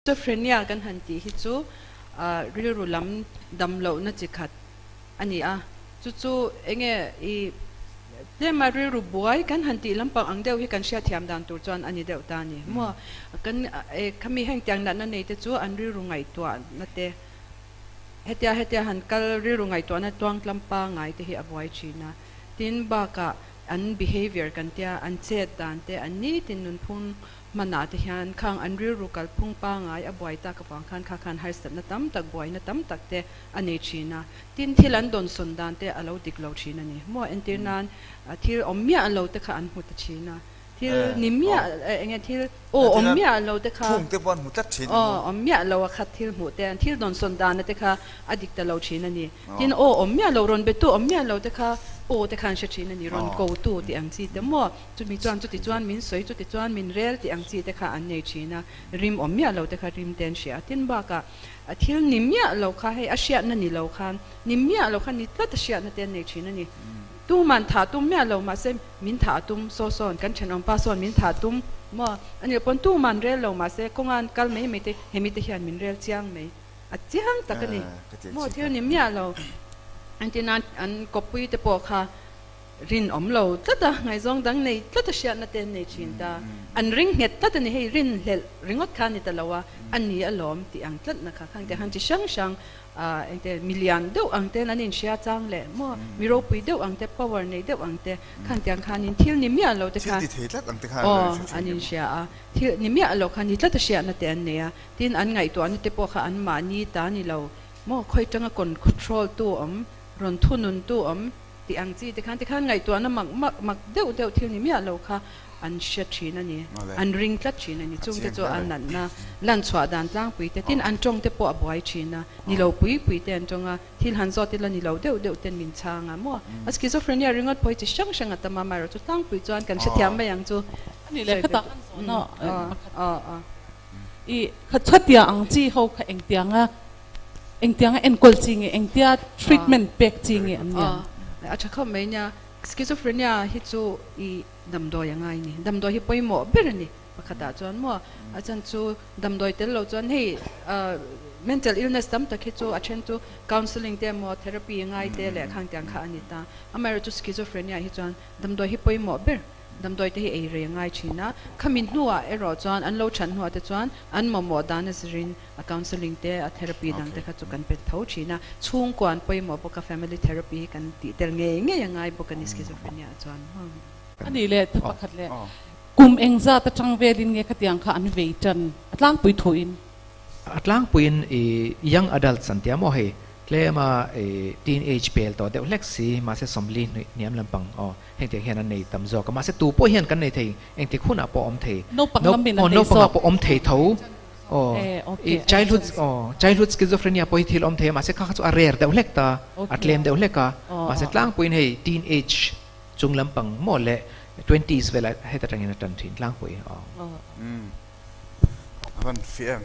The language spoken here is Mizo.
Schizophrenia kan han tih hi chu rilru lam dam lohna chi khat a ni a, chu chu enge i tlema rilru buai kan han tih lampang ang deuh hi kan hriatthiam dan tur chuan a ni deuh ta a ni maw? Kan khami hengtiang natna nei te chu an rilru ngaihtuahna te hetia hetia han kal rilru ngaihtuahna tuangtlam pangngai te hi a buai thin a, tin bakah an behavior kan tia an chet dan te an nitin nunphung Hmanah te hian khang an rilru kalphung pangai a buai tak avang khan kha khan harsatna tam tak, buaina tam tak te a nei thin a. Tin, thil an dawnsawn dan te a lo dik lo thin a ni. Maw entir nan thil awm miah lo te kha an hmu ta thin a. Thil ni miah eng nge thil aw awm miah lo te kha Thung te pawh an hmu tlat thin a ni maw? Aw awm miah lo a khat thil hmuh te an thil dawnsawn dana te kha a dik ta lo thin a ni. Tin, aw awm miah lo, rawn betu awm miah lo te kha aw te kha an hre thin a ni, rawn kotu tih ang chi te maw? Chumi chuan chuti chuan min sawi, chuti chuan min rel tih ang chi te kha an nei thin a, rim awm miah lo te kha rim te an hria a. Tin bakah a thil ni miah lo kha hei a hriatna ni lo khan ni miah lo kha ni tlat a hriatna te an nei thin a ni. Tuman thah tum miah lo mahse min thah tum saw sawn kan thenawmpa sawn min thah tum maw a nih pawn tuman rel lo mahse kawngan kal mai mai te hemi te hian min rel chiang mai a chiang tak a ni maw thil ni miah lo. Engtin an kawppui te pawh kha Rinawm lo tlat a, ngaihzawng dang nei tlat a hriatna te an nei thin ta. An ring nghet tlat a ni, hei rinhlelh ringawt kha a ni ta lo a, a ni alawm tih ang tlatna kha khang te khan chi hrang hrang engte milian deuh ang ten an inhria chang leh maw mi ropui deuh ang te power nei deuh ang te khang tiang khanin thil ni miah lo te kha Thil ti thei tlat ang te khan an aw an inhria a, thil ni miah lo kha ni tlat a hriatna te an nei a, tin an ngaihtuahna te pawh kha an mahni ta ni lo maw khawi tanga control tu awm rawn thunun tu awm Tih ang chi te khan tikhan ngaihtuahna mak mak mak deuh deuh thil ni miah lo kha an hre thin a ni, an ring tlat thin a ni. Chungte chu a natna lan chhuah dan tlangpui te tin an tawng te pawh a buai thin a, ni lo pui pui te an tawng a, thil han zawt ila ni lo deuh deuh ten min chhang a maw? A schizophrenia ringawt pawh hi chi hrang hrang a tam a, amaherawhchu tlangpui chuan kan hrethiam mai ang chu. A nih leh khatah kan zawhna pakhat i khatia ang chi ho kha engtianga Engtianga enkawl chi nge, engtia treatment pek chi nge an ni ang? A tha khawp mai nia, schizophrenia hi chu i damdawi a ngai ni, damdawi hi pawimawh ber a ni pakhatah chuan maw, a chan chu damdawi tel lo chuan hei mental illness tam tak hi chu a then chu counselling te emaw therapy ngai te leh khang tiang kha a ni ta, amaherawhchu schizophrenia hi chuan damdawi hi pawimawh ber. Damdawi te hi ei rei a ngai thin a, khami hnuah erawh chuan an lo that hnuah te chuan an mamawh dan a zirin a counselling te, a therapy dang te kha chu kan pe tho thin a, chhungkua an pawimawh bawk a, family therapy hi kan tih tel ngei ngei a ngai bawk a ni schizophrenia ah chuan. A nih leh thu pakhat leh kum engzat atang velin nge khatiang kha an vei tan a tlangpui thuin? A tlangpuiin i young adults an tia maw hei tlema i teen age pel tawh deuh hlek si mahse sawmli hniam lampang aw hengtiang hian an nei tam zawk a mahse tu pawh hian kan nei thei engtik hunah pawh awm thei Naupang lamin an aw nei naupangah zawk. pawh awm thei tho aw i childhood aw childhood schizophrenia pawh hi thil awm thei a mahse kha kha chu a rare deuh hlek ta a tlem deuh hlek a mahse tlangpuiin hei teen age chung lampang maw leh twenties velah heta tangin a tan thin tlangpui aw. A van fiah em.